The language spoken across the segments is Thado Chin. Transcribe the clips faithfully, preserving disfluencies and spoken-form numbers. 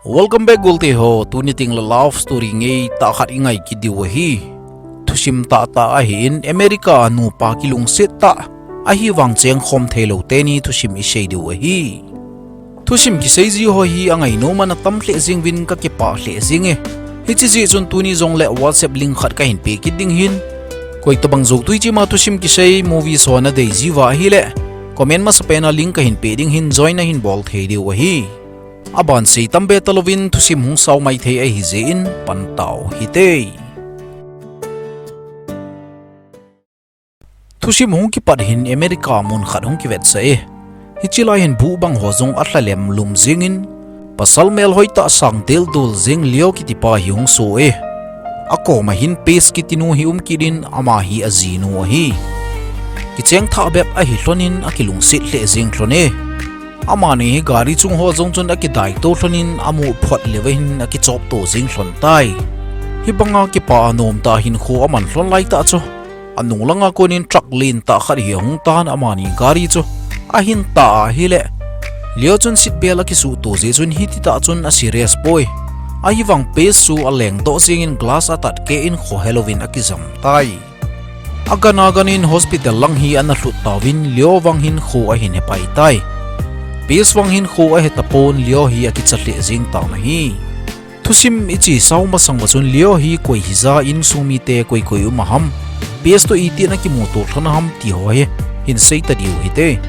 Welcome back, golte ho. Tuni teng le love story ngeitah khat i ngai kit diu ahi. Thusim tahtah ahin, America a nupa kilungset tah, ahivang chengkhom theilou teni thusim i sei diu ahi. Thusim kisei ji ho hi a ngainom a na tam lheh jeng uvin ka kipah lheh jeng e. Hiche jeh chun tuni jong le WhatsApp link khat ka hin pe kit ding ahin. Koi tabang Zotui chima thusim kisei, movie show na dei ji uva ahile, comment masapen a link ka hin pe ding ahin, join na hin bol thei diu ahi. Aban sei tam be talouvin thusim hung sao maithei ahi jeh in pan tau hite. Thusim hung kipat hin America mun khat hung kivetsah e. Hiche lai hin buh bang ho jong alha lemlum jeng in, pasal melhoi tah sang deldol jeng Leo kiti pa hi hung so e. Akoma hin Pace kiti nu hi um kit in, ama hi ajinu ahi. Kicheng thah bep ahi lhon in akilungset lheh jeng lhon e. Amani hi gari chung ho jong chun akidai to lhon in, amu phot leuva hin akichop to jeng lhon tai. Hibanga kipah a nomtah hinkho aman lhon lai tah chu, anung langa kon in truck lentah khat hi ahung tan, amani gari chu ahin tah ahile, Leo chun seat belt akisuh to jeh chun hiti tah chun a serious poi. Ahivang Pace chu aleng doh jeng in glass atat keh in khohe louvin akijam tai. Agan agan in hospital lang hi ana lhut tauvin, Leo vang hinkho ahin he pai tai. Pace vang hinkho ahe tapon, Leo hi akicha lheh jeng tan ahi. Thusim i che sao masang uva chun Leo hi koi hija, insung mite koi koi um a ham, Pace toh itin akimuto lhon a ham ti ho hi hin sei ta diu hite.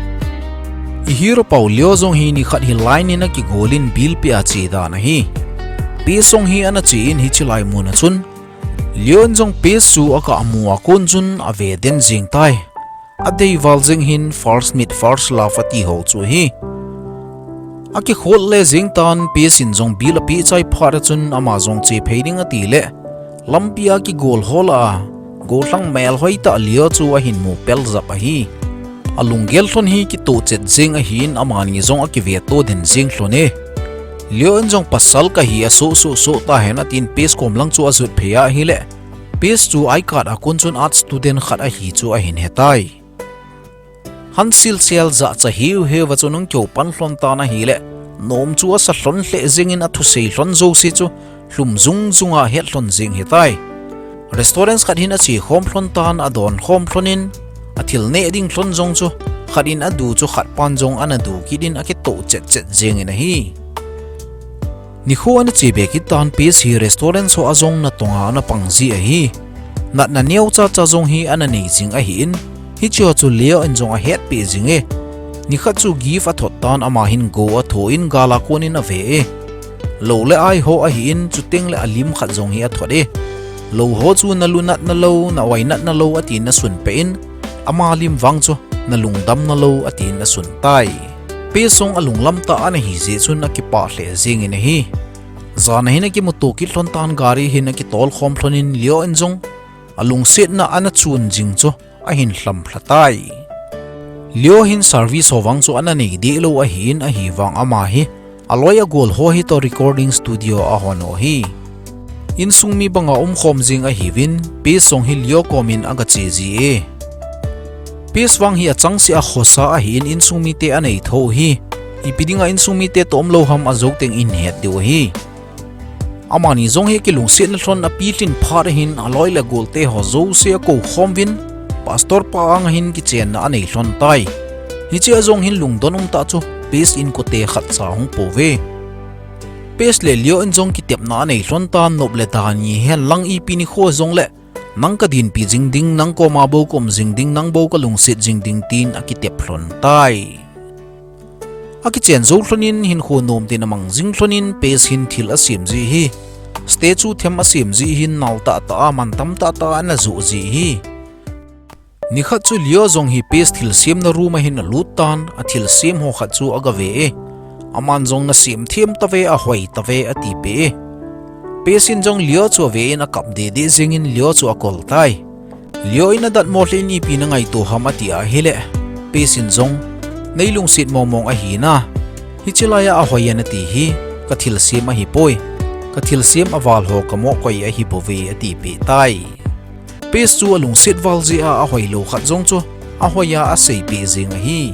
I hero pau Leo jong hi nikhat hi line in akigol in bill peh a che dan ahi. Pace jong hi ana che in hiche lai mun a chun Leo in jong Pace chu aga mu a kon chun ave den jeng tai. Adei val jeng hin first meet first love ati ho chu ahi. Akikhol le jeng tan, Pace in jong bill apeh chai phat a chun ama jong che phei ding ati le, lampi a kigol ho lah a, gollhang melhoi tah Leo chu ahin mu pel jap ahi. Alunggel lhon hi kitoh chet jeng ahin, amani jong akive to den jeng lhon e. Leo in jong pasal kahi a, soh soh soh tahen atin Pace kom lang chu ajot phei ahile, Pace chu I card a kon chun art student khat ahi chu ahin he tai. Hansil sel jahcha hiu hiu va chun ahung kihou pan lhon tan ahile, nom chu asa lhon lheh jeng in athusei lhon jouse chu lhum jung jung a het lhon jeng hitai. Restaurant khat hin ache khom lhon tan, adon khom lhon in, athil neh ding lhon jong chu khat in adu chu khat pan jong ana du kit in akitoh chet chet jeng in ahi. Nikho ana che be kit tan, Pace hi restaurant ho a jong natong a ana pang ji ahi. Natna neocha cha jong hi ana nei jing ahin, hiche ho chu Leo in jong ahet peh jing e. Nikhat chu gift athot tan, ama hin go atho in gal a kon in ave e. Lou le ai ho ahin, chuteng le alim khat jong hi athot e. Lou ho chu nalu natna lou, na oi natna lou atin asun peh in, ama lim vang chu nalungdam nalou atin asun tai. Pace jong alunglam tah ana hi jeh chun akipah lheh jeng in ahi. Jan a hin akimuto kit lhon tan, gari hin akitol khom lhon in Leo in jong alungsetna ana chun jing chu ahin lhamlha tai. Leo hin service ho vang chu ana nei deh lou ahin, ahivang ama hi aloi agol ho hi toh recording studio a hon u ahi. Insung mi banga umkhom jing ahiuvin, Pace jong hi Leo kom in aga che ji e. Pace vang hi achangseh a khosa ahin, insung mite anei tho u hi. Ipi dinga insung mite toh umlou ham ajou teng in het diu ahi. Amani jong hi kilungsetna lhon api lhin phat ahin, aloi le golte ho jouse akou khom uvin, pastor pa anga hin kichenna anei lhon tai. Hiche a jong hin lungdon um tah chu Pace inkote khatcha hung pouve. Pace le Leo in jong kitepna anei lhon tan, nop le da ni hen lang ipi nikho jong le, nang kadinpi jing ding, nang koma bou kaum jing ding, nang bou kalungset jing ding tin akitep lhon tai. Akichen jou lhon in hinkho nom tin amang jing lhon in Pace hin thil asem ji hi. Statue them asem ji hin nal tahtah a mantam tahtah a ana joh ji hi. Nikhat chu Leo jong hi Pace thilsemna room a hin alut tan, athilsem ho khat chu aga ve e. Aman jong nasem them tave, ahoi tave ati peh e. Pace in jong Leo chu ave in akap deh deh jeng in Leo chu akol tai. Leo in adatmo lheh in ipi nangaito ham ati ahile, Pace in jong, neilungset mong mong ahi na. Hiche lai a ahoi a nati hi kathilsem ahipoi. Kathilsem aval ho kamoh koi ahibouve ati peh tai. Pace chu alungset val jeh a ahoilou khat jong chu ahoi a asei peh jeng ahi.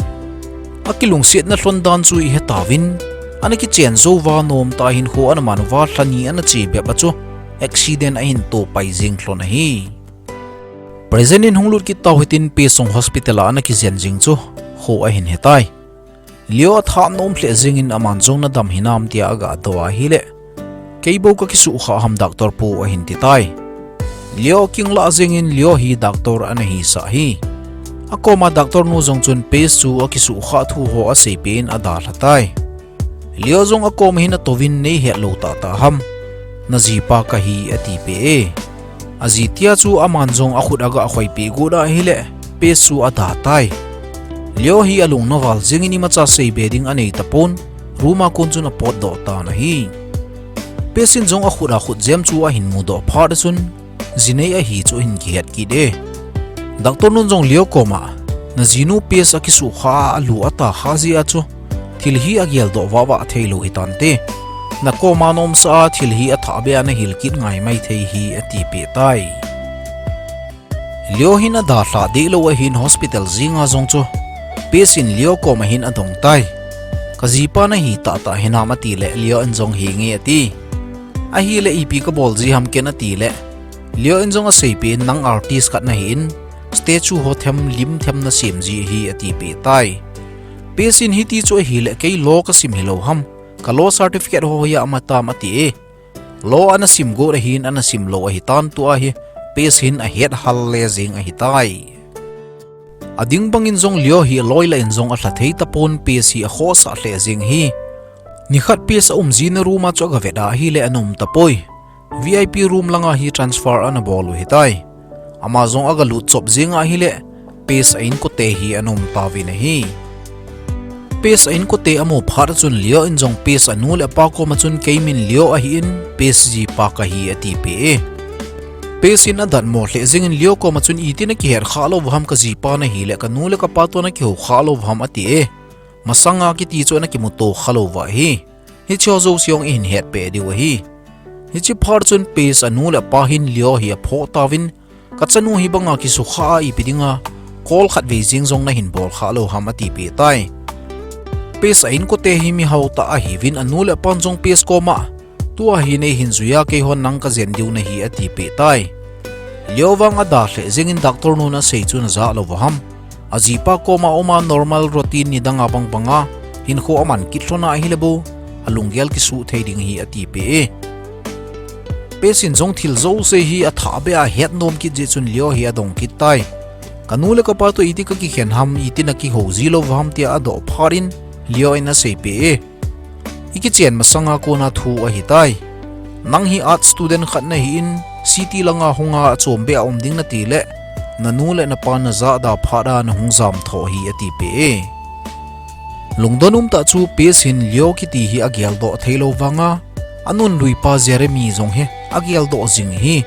Akilungsetna lhon dan chu ihe tauvin, Ana kichen jou uva nomtah hinkho ana man uva lhani ana che bep a chu accident ahin toh pai jing lhon ahi. Present in hung lut kit tau hitin Pace jong hospital a ana kijen jing chu kho ahin hitai. Leo athah nom lheh jengin aman jong nadam hinam tia aga doh ahile, kei bou kakisuhkhah ham doctor pu ahin titai. Leo akinglah jengin Leo hi doctor ana hisah hi. Akoma doctor nu jong chun Pace chu akisuhkhah thu ho aseipeh in adalha tai. Leo jong akoma hin atouvin, neihet lou tahtah ham, najipa kahi atipeh e. Ajitia chu aman jong akhut aga khoipeh got ahile Pace chu ada tai. Leo hi alung naval jengin imacha seibe ding anei tapon, room a kon chun apotdoh tan ahi. Pace in jong akhut a khutjem chu ahin mudoh phat chun, jinei ahi chu ahin kihet kit e. Doctor nun jong Leo koma, najinu Pace akisuhkhah a alu atahkha jeh a chu, thil hi ageldoh vahvah theilou hitante. Nakoma nomsa a thil hi athahbeh a nahil kit ngai maithei hi atipeh tai. Leo hin adalhah dehlou ahin hospital jenga jong chu Pace in Leo koma hin adong tai. Kajipa nahi tahtah hinam atile Leo in jong henge ati. Ahile ipi kabol ji ham ken atile, Leo in jong aseipeh in, nang artist khat nahin, statue ho them lim them nasem ji ahi atipeh tai. Pace in hiti chu ahile kei law kasim hilou ham, ka law certificate ho hi ama tam ati e. Law ana sim got ahin ana simlou ahitan, tua hi Pace hin ahet hal le jeng ahitai. Ading bangin jong Leo hi aloi lah in jong alha thei tapon, Pace hi akhohsah lheh jeng hi. Nikhat Pace aum jina room a chu agavet ahile ana um tapoi. VIP room langa hi transfer ana bol u hitai. Ama jong agalut chop jeng ahile, Pace a inkote hi ana um tauvin ahi. Pace a inkote amu phat chun Leo in jong Pace anu le apa koma chun kei min Leo ahin, Pace jipa kahi atipeh e. Pace in adatmo lheh jengin Leo koma chun iti nakihet khah lou ham, kajipa nahile kanu le kapa toh nakihou khah lou ham ati e. Masanga kiti chu nakimuto khalou va hi. Hiche ho jouse jong ihin hetpeh diu ahi. Hiche phat chun Pace anu le apa hin Leo hi aphoh tauvin, kachanu hi banga kisukha a ipi dinga call khatvei jeng jong nahin bol khah lou ham atipeh tai. Pace a inkote hi mihao tah ahiuvin anu le apan jong Pace koma, tua hi neihin juiya keihon nang kajen diu nahi atipeh tai. Leo vang ada lheh jengin doctor nun asei chu najah lou va ham. Ajipa koma uma normal routine nidanga bang banga hinkho aman kit lhon ahile bou, alunggel kisuh thei ding ahi atipeh e. Pace in jong thil jouse hi athahbeh a ahet nom kit jeh chun Leo hi adong kit tai. Kanu le kapa toh iti kakikhen ham, iti nakihou ji lou va ham tia adoh phat in Leo in aseipeh e. Ikichen masanga kona thu ahitai. Nang hi art student khat nahin, city langa hunga achombeh a um ding natile, nanu le napa najah da phat a nahung jamtho hi atipeh e. Lungdon umtah chu Pace hin Leo kiti hi ageldoh theilou vanga, anunluipa Jeremy jong hi ageldoh jing hi.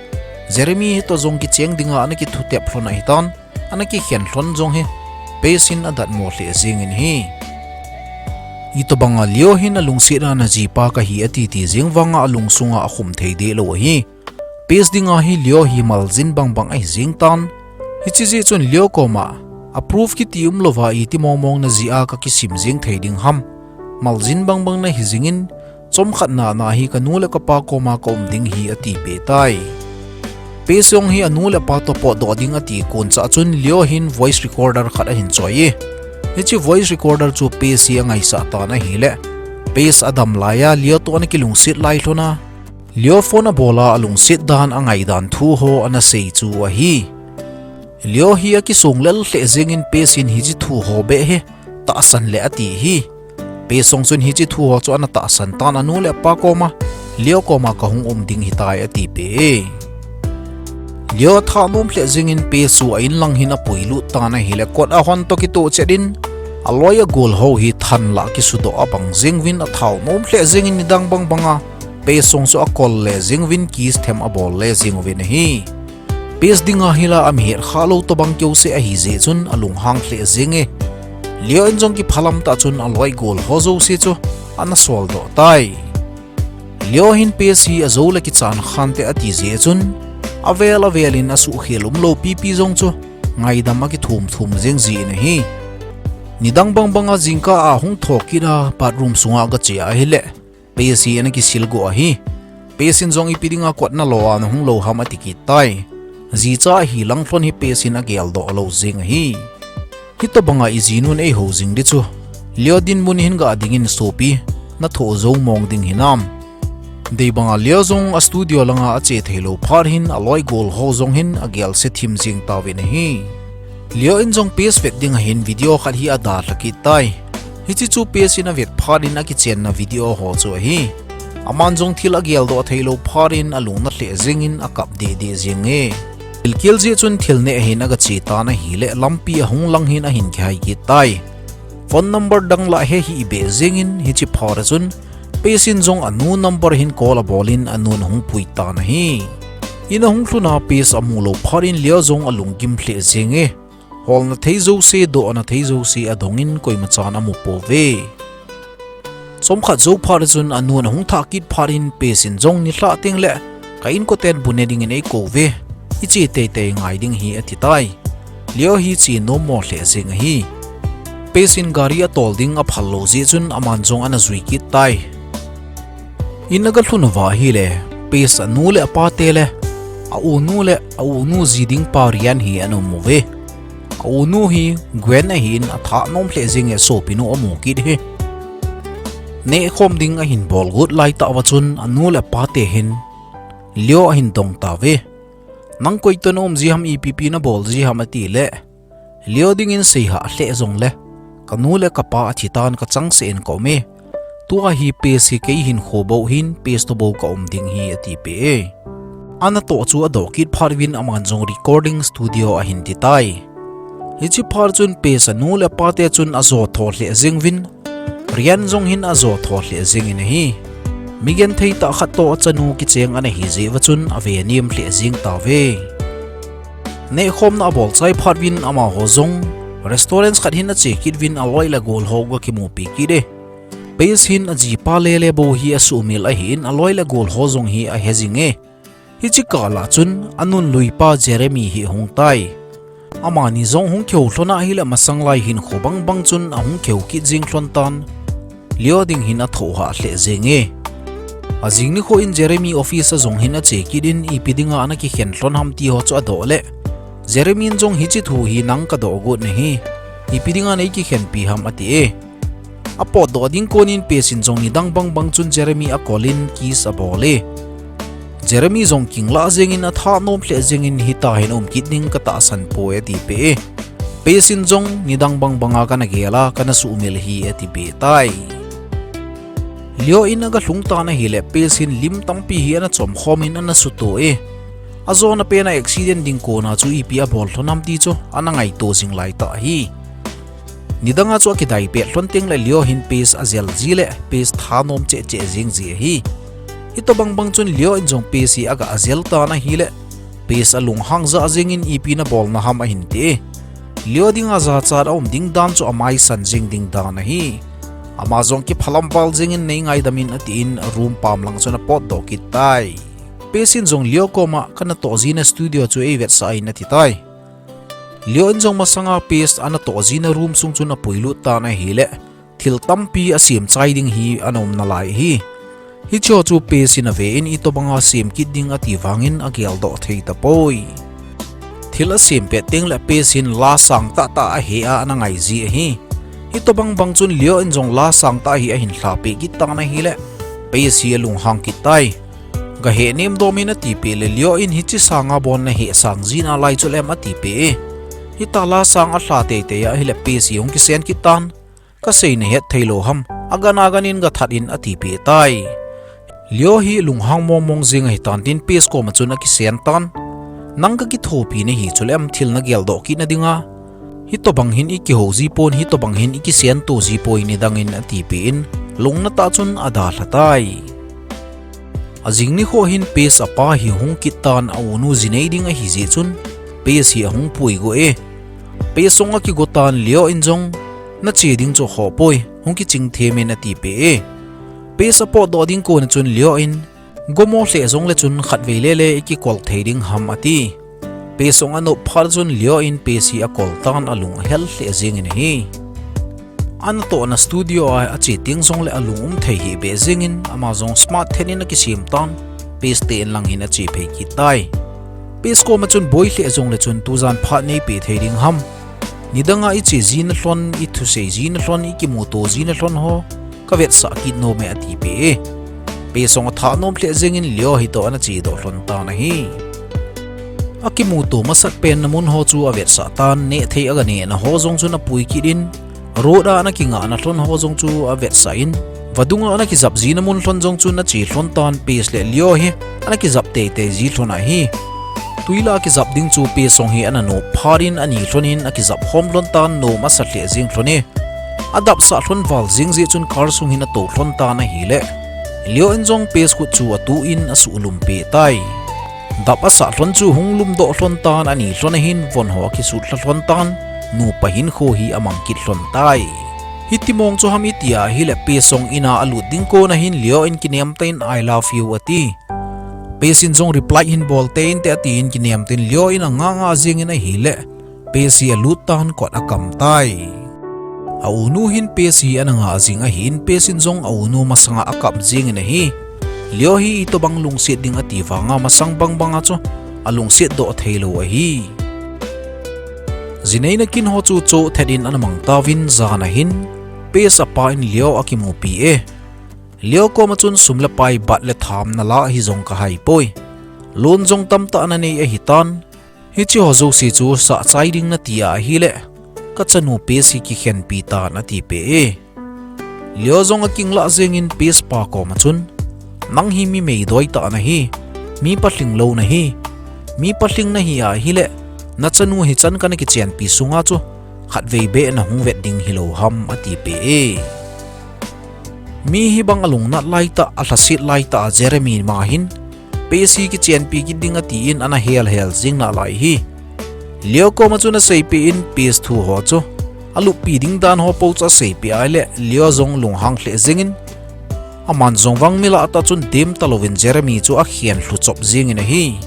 Jeremy hitoh jong kicheng dinga ana kithutep lhon ahitan, ana kikhen lhon jong hi Pace in adatmo lheh jengin ahi. Itobanga Leo hin alungset a najipa kahi atiti jeng vanga alungsunga akhum thei dehlou ahi. Pace dinga hi Leo hi maljin bangbang ahi jeng tan. Hiche jeh chun Leo koma, a proof kiti umlouva iti mongmong najih a kakisim jeng thei ding ham. Maljin bangbang nahi jingin, chomkhat nana hi kanu le kapa koma kaum ding hi atipeh tai. Pace jong hi anu le apa toh potdoh ding ati koncha chun Leo hin voice recorder khat ahin choi e. Hiche voice recorder chu Pace hi angaisah tan ahile, Pace adam laiya Leo toh ana kilungset lai lhona, Leo phone abola alungset dan angaidan thu ho ana sei chu ahi. Leo hi akisonglel lheh jengin Pace in hiche thu ho beh hi tahsan le ati hi. Pace jong chun hiche thu ho chu ana tahsan tan, anu le apa koma, Leo koma kahung um ding hitai atipeh e. Leo athanom lheh jengin Pace chu a inlang hin apuilut tan ahile kot ahon toh kitoh chet in, aloi agol ho hi thanlah kisudoh abang jeng uvin, athanom lheh jengin nidang bangbanga Pace jong chu akol le jeng uvin, kiss them abol le jeng uvin ahi. Pace dinga hila amihet khalou tobang keuse ahi jeh chun alunghang lheh jenge. Leo in jong kiphalam tah chun aloi gol ho jouse chu ana soldoh tai. Leo hin Pace hi ajou le kichan khante ati jeh chun avel avel in asuhkhel umlou pipi jong chu ngaidam akithum thum jeng jin ahi. Nidang bangbanga jingkah a hung thokit a bathroom sunga aga che ahile, Pace hi ana kisil go ahi. Pace in jong ipi dinga kotna lo a nahung lou ham ati kit tai. Jicha ahi lang lhon hi Pace in agel doh lou jeng ahi. Hitobanga ijinun eihou jing ding chu, Leo dinmun hin ga dingin sopi nathoh jou mong ding hinam? Deibanga Leo jong a studio langa ache theilou phat hin aloi gol ho jong hin agelse thim jing tauvin ahi. Leo in jong Pace vet ding ahin video khat hi adalha kit tai. Hiche chu Pace in avet phat in akichenna video ho chu ahi. Aman jong thil agel doh theilou phat in alung nalheh jengin akap deh deh jeng e. Thil kel jeh chun thil neh hin aga che tan ahile lampi ahung lang hin ahin kihai kit tai. Phone number dang lah he hi ibe jengin hiche phat a chun Pace in jong anu number hin call abol in anun ahung pui tan ahi. In ahung lhun a Pace amu lou phat in Leo jong alunggim lheh jeng e. Holna thei jouse, dohna thei jouse adongin koimachan amu pouve. Chomkhat jou phat a chun anun ahung thah kit phat in Pace in jong nilhah tengle ka inkoten bu ne dingin eikou ve. Iche teitei ngai ding ahi ati tai. Leo hi che nom mo lheh jeng ahi. Pace in gari atol ding aphal lou jeh chun aman jong ana jui kit tai. In aga lhun uva ahile, Pace anu le apate le, a-unu le a-unu ji ding pa Ryan hi ana um uve. A-unu hi Gwen ahin athah nom lheh jeng e, sopinu amu kit hi. Nehkhom ding ahin bol got laitah uva chun anu le apate hin Leo ahin dong tauve. Nang koi toh na um ji ham, ipi pi nabol ji ham atile, Leo dingin seihah lheh jongle, kanu le kapa athi tan kachangseh in ka um e. Tua hi Pace hi kei hinkho bou hin Pace toh bou ka um ding ahi atipeh e. Anatoh chu adoh kit phat uvin aman jong recording studio ahin ti tai. Hiche phat chun Pace anu le apate chun ajo tho lheh jeng uvin, Ryan jong hin ajo tho lheh jengin ahi. Migenthei tah khat toh achanu kicheng ana hi jeh uva chun ave nem lheh jeng tauve. Nehkhomna abol chai phat uvin amaho jong restaurant khat hin ache kit uvin aloi le agol ho aga kimupi kit e. Pace hin ajipa lele bou hi asuhmil ahin aloi le agol ho jong hi ahe jing e. Hiche kah lah chun anunluipa Jeremy hi ahung tai. Amani jong hung kihou lhon ahile masang lai hinkho bangbang chun ahung kihou kit jeng lhon tan. Leo ding hin athohhah lheh jeng e. Ajing nikho in Jeremy office a jong hin ache kit in ipi dinga ana kikhen lhon ham ti ho chu adoh le, Jeremy in jong hiche thu hi nang kadoh got nahi. Ipi dinga nei kikhenpi ham ati e. Apotdoh ding konin Pace in jong nidang bangbang chun Jeremy akol in kiss abol e. Jeremy jong kinglah jengin atha nom lheh jengin hita hin um kit ding katahsan poi atipeh e. Pace in jong nidang bangbanga kana gel a kana suhmil ahi atipeh tai. Leo in aga lhung tan ahile Pace hin lim tampi hi ana chomkhom in ana suto e. Ajona pen a accident ding kona chu ipi abol lhon ham ti chu ana ngaito jing laitah ahi. Nidanga chu akidai pet lhon tengle Leo hin Pace ajel ji le Pace thanom cheh cheh jeng ji ahi. Hitobang bang chun Leo in jong Pace hi aga ajel tan ahile Pace alunghang jah jengin ipi nabol naham ahin ti e. Leo dinga jachat aum ding dan chu amaisan jeng ding dan ahi. Ama jong kiphalam val jengin nei ngaidam in atin room pam lang chun apotdoh kit tai. Pace in jong Leo koma kanatoh jina studio chu eivetsah in ati tai. Leo in jong masanga Pace anatoh jina room sung chun apuilut tan ahile thil tampi asem chai ding hi ana um nalai ahi. Hicheho chu Pace in ave in itobanga sem kit ding ati vangin ageldoh thei tapoi. Thil asem pet tengle Pace hin la sang tahtah ahe a ana ngai ji ahi. Hitobang bang chun Leo in jong la sangtah hi ahin lhapeh kit tan ahile Pace hi alunghang kit tai. Gaheh nem dom in atipeh le Leo in hiche sanga bon naheh sang ji nalai chuleh em atipeh e. Hita la sang alha teitei ahile Pace hi hung kisen kit tan. Kasei nahet theilou ham, agan agan in gathat in atipeh tai. Leo hi lunghang mongmong jeng ahitan tin Pace koma chun akisen tan. Nang kakithopi nahi chuleh em thil nageldoh kit nadinga hitobang hin ikihou jipon, hitobang hin ikisen to jipoi nidangin atipeh in lungnatah chun adalha tai. Ajing nikho hin Pace apa hi hung kit tan, a-unu jinei ding ahi jeh chun Pace hi ahung pui go e. Pace jong akigo tan, Leo in jong nache ding chu khohpoi, hung kiching them in atipeh e. Pace apotdoh ding kona chun Leo in, gomo lheh jongle chun khatvei lele ikikol thei ding ham ati. Pace jong anop phat chun Leo in Pace hi akol tan, alung ahel lheh jengin ahi. Anatohna studio a ache teng jongle alung um thei hih beh jengin, ama jong smart thet in akisem tan, Pace te in lang hin ache phei kit tai. Pace koma chun boi lheh jongle chun tujan phat neipe thei ding ham. Nidanga iche jina lhon, ithusei jina lhon, ikimuto jina lhon ho, kavetsah kit nom e atipeh e. Pace jong athah nom lheh jengin Leo hitoh ana chedoh lhon tan ahi. Akimuto masat penna mun ho chu avetsah tan, neh thei aga nehna ho jong chun apui kit in, road a ana kingahna lhon ho jong chu avetsah in, vadunga ana kijap jina mun lhon jong chun ache lhon tan, Pace le Leo hi ana kijap teitei ji lhon ahi. Twi la kijap ding chu Pace jong hi ana nop phat in ani lhon in akijap khom lhon tan, nom asa lheh jeng lhon e. Adapsah lhon val jeng jeh chun car sung hin atou lhon tan ahile, Leo in jong Pace khut chu atu in asuhlum peh tai. Dap asah lhon chu hung lumdoh lhon tan, ani lhon ahin von ho akisut lha lhon tan, nupa hinkho hi amang kit lhon tai. Hiti mong chu ham iti ahile, Pace jong in a alut ding kon ahin Leo in kinem tah in I love you ati. Pace in jong reply hin bol tein te atin kinem tah in Leo in anga nga jengin ahile, Pace hi alut tan kot akam tai. A unu hin Pace hi ana nga jing ahin, Pace in jong a unu masanga akap jengin ahi. Leo hi itobang lungset ding ati vanga masang bangbanga chu alungset doh theilou ahi. Ji neina kin ho chu choh thet in ana mang tauvin, jan ahin Pace apa in Leo akimupi e. Leo koma chun sum le pai, bat le tham nala hi jong kahaipoi. Loan jong tamtah nanei ahitan. Hiche ho jouse chu sahchai ding nati ahile, kachanu Pace hi kikhenpi tan atipeh e. Leo jong akinglah jengin Pace pa koma chun, nang hi mi meidoi tah nahi, mi palhing lou nahi, mi palhing nahi ahile, nachanu hichan kana kichenpi sunga chu, khatvei beh nahung vet ding hilou ham atipeh e. Mi hibang alungnat laitah, alhaset laitah a Jeremy ma hin, Pace hi kichenpi kit ding atin ana hel hel jing nalai hi. Leo koma chun aseipeh in Pace thu ho chu, aluppi ding dan ho po chu aseipeh ahile, Leo jong lunghang lheh jengin, aman jong vang mi lah tah chun dem talouvin Jeremy chu akhen lhu chop jengin ahi.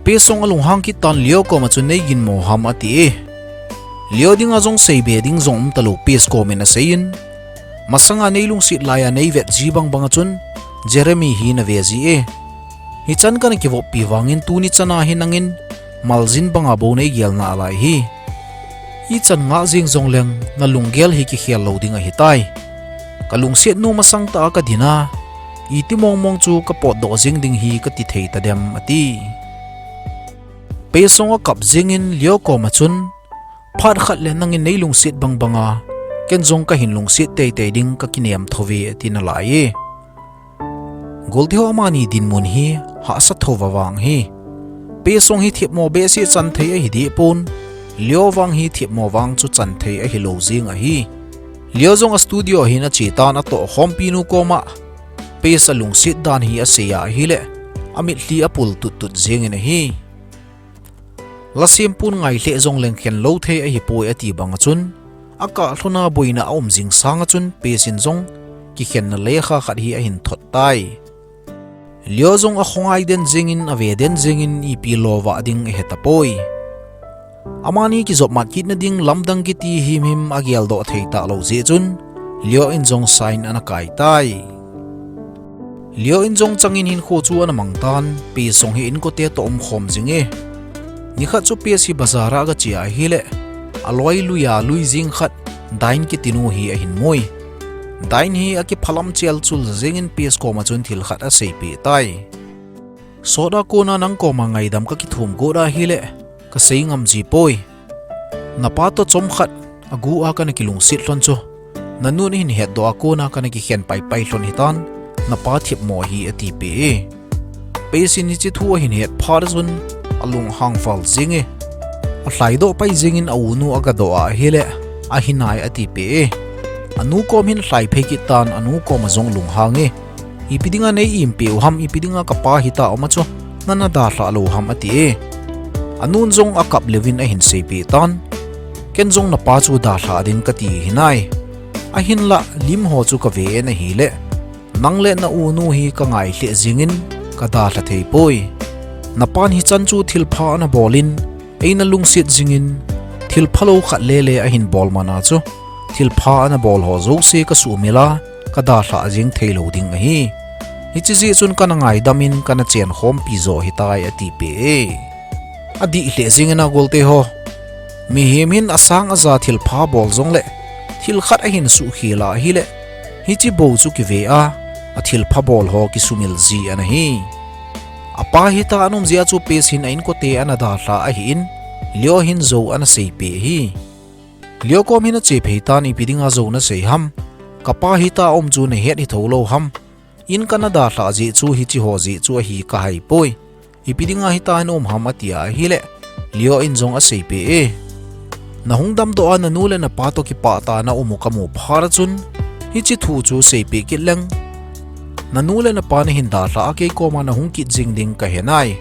Pace jong alunghang kit tan, Leo koma chun, neiginmo ham ati e. Leo dinga jong seibe ding jong umtalou Pace komin aseiyin, masanga neilungset laiya neivet ji bangbanga chun Jeremy hi nave ji e. Hichan kana kivoppi vangin tuni chana hi nangin maljin banga bou neigel nalai hi. Ichan ngah jeng jongleng nalunggel hi kikhel lou ding ahitai. Kalungsetnu masang tah a kadin a, iti mong mong chu kapotdoh jeng ding hi kati thei tadem ati. Pace jong akap jengin Leo koma chun, phat khat le nangin neilungset bangbanga, ken jong kahin lungset teitei ding kakinem thouve ati nalai e. Goltiho amani dinmun hi hahsa thouva vang hi. Pace jong hi themmo behseh chan thei ahideh pon, Leo vang hi themmo vang chu chan thei ahilou jeng ahi. Leo jong a studio hin ache tan, atohkhompinu koma Pace alungset dan hi asei ahile, amitlhi apul tuttut jengin ahi. Lasempun ngai lheh jongleng khen lou thei ahipoi ati banga chun, akah lhona boina aum jing sanga chun Pace in jong kikhenna lekha khat hi ahin thot tai. Leo jong akhongai den jengin, ave den jengin, ipi lovah ding ahetapoi. Amani kijopmat kitna ding lamdang kiti himhim ageldoh thei talou jeh chun, Leo in jong sign ana kai tai. Leo in jong changin hinkho chu ana mang tan, Pace jong hi inkote toh umkhom jing e. Nikhat chu Pace hi bazar a agache ahile, aloi luiya lui jeng khat, Dine kitinu hi ahin mui. Dine hi akiphalam chelchul jengin Pace koma chun thil khat aseipeh tai. Sot a kona nang koma ngaidam kakithum got ahile, kasei ngam jipoi. Napa toh chomkhat agu a kana kilungset lhon chu, nanun ahin hetdoh a kona kana kikhen paipai lhon hitan, napa themmo ahi atipeh e. Pace in hiche thu ahin het phat chun, alunghang val jeng e. Alhaidoh pai jengin a unu agadoh ahile, ahinai atipeh e. Anu kom hin alhai phei kit tan, anu koma jong alunghang e. Ipi dinga neiimpeh u ham, ipi dinga kapa hita uma chu, nana dalhah lou ham ati e. Anun jong akap leuvin ahin seipeh tan, ken jong napa chu dalhah ding kati hinai. Ahinlah lim ho chu kave in ahile, nang le na unu hi kangai lheh jengin kadalha theipoi. Napan hichan chu thilpha ana bolin, eina lungset jingin, thilphalou khat lele ahin bol mana chu, thilpha ana bol ho jouse ka sumil a, ka dalhah jing thei lou ding ahi. Hiche jeh chun kana ngaidam in kana chen khompi jo hitai, ati peh e. Adih lheh jing in a golte ho. Mihem hin asang aja thilpha bol jongle, thil khat ahin suhkhel a ahile, hiche bou chu kive a, athilpha bol ho kisumil ji ana hi. Apa hita ana um jeh a chu Pace hin a inkote ana dalha ahin, Leo hin jou ana seipeh ahi. Leo kom hin ache phei tan, ipi dinga jou nasei ham? Kapa hita a um chu nahet hithou lou ham? In kana dalhah jeh chu hiche ho jeh chu ahi kahai poi. Ipi dinga hita in um ham, ati a ahile, Leo in jong aseipeh e. Nahung damdoh a nanu le napa toh kipah tah a naum u kamu phat a chun, hiche thu chu seipeh kit leng, nanu le napa nahin dalhah a kei koma nahung kit jing ding kahe nai.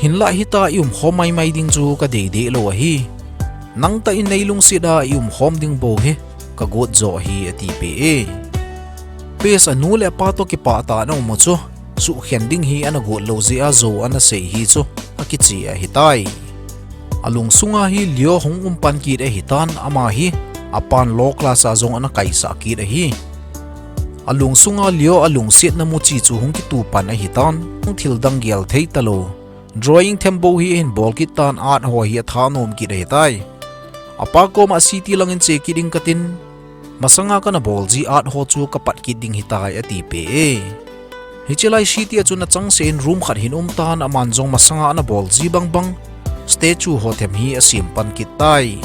Hinlah hita i umkhom maimai ding chu kadei deh lou ahi. Nangtah in neilungset a i umkhom ding bou hi kagot jo ahi, ati peh e. Pace anu le apa toh kipah tah a ana um u chu, suhkhen ding hi ana got lou jeh a jou ana sei hi chu akiche ahitai. Alungsunga hi Leo hung um pan kit ahitan, ama hi apan law class a jong ana kaisah kit ahi. Alungsunga Leo alungsetna muchi chu hung kituh pan ahitan, thil dang gel thei talou drawing thembou hi ahin bol kit tan, art ho hi athanom kit ahitai. Apa koma city langin che kit ding katin, masanga kana bol ji art ho chu kapat kit ding hitai, ati peh e. Hiche lai city a chun achangseh in room khat hin um tan, aman jong masanga ana bol ji bangbang statue ho them hi asem pan kit tai.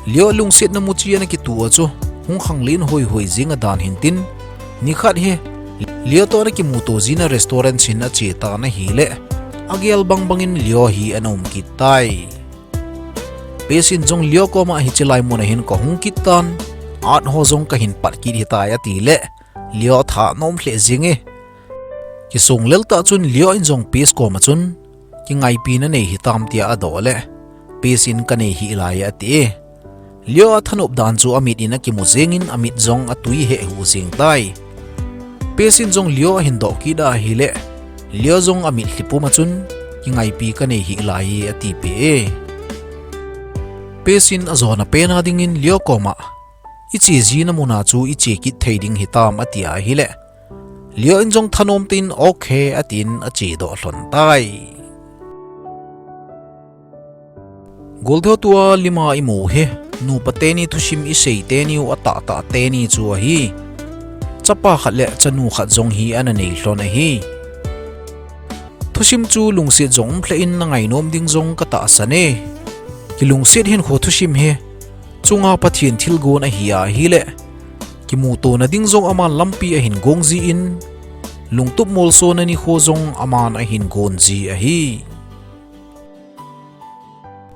Leo lungsetna muchi ana kituh a chu hung khanglen hoihoi jing adan hintin, nikhat hi Leo toh ana kimuto jina restaurant chin ache tan ahile, agel bangbang in Leo hi ana um kit tai. Pace in jong Leo koma hiche lai mun a hin kahung kit tan, art ho jong kahin pat kit hitai, atile, Leo athanom lheh jing e. Kisonglel tah chun Leo in jong Pace koma chun, kingaipina nei hitam, tia adoh le, Pace in kanei hih lai e, ati e. Leo athanop dan chu amit in akimu jeng in, amit jong atui hehu jeng tai. Pace in jong Leo ahin doh kit ahile, Leo jong amitlhi pum a chun, kingaipi kanei hih lai e, atipeh e. Pace in ajona pen a dingin Leo koma, iche jina mun a chu iche kit thei ding hitam, ati ahile, Leo in jong thanom tah in, okay, atin achedoh lhon tai. Golthe ho, tua lima imu hi, nupa teni thusim isei teni u atahtah teni chu ahi. Chapa khat le chanu khat jong hi ana nei lhon ahi. Thusim chu lungset jong um lheh in nangainom ding jong katahsan e. Kilungset hinkho thusim hi, chunga Pathen thilgon ahi ahile, kimutona ding jong aman lampi ahin gong jin, lungtup molsona nikho jong aman ahin gon ji ahi.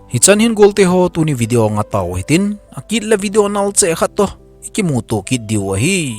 Hichan hin golthe ho, tuni video nga tao hitin, akit le video nalcheh khat toh ikimuto kit diu ahi.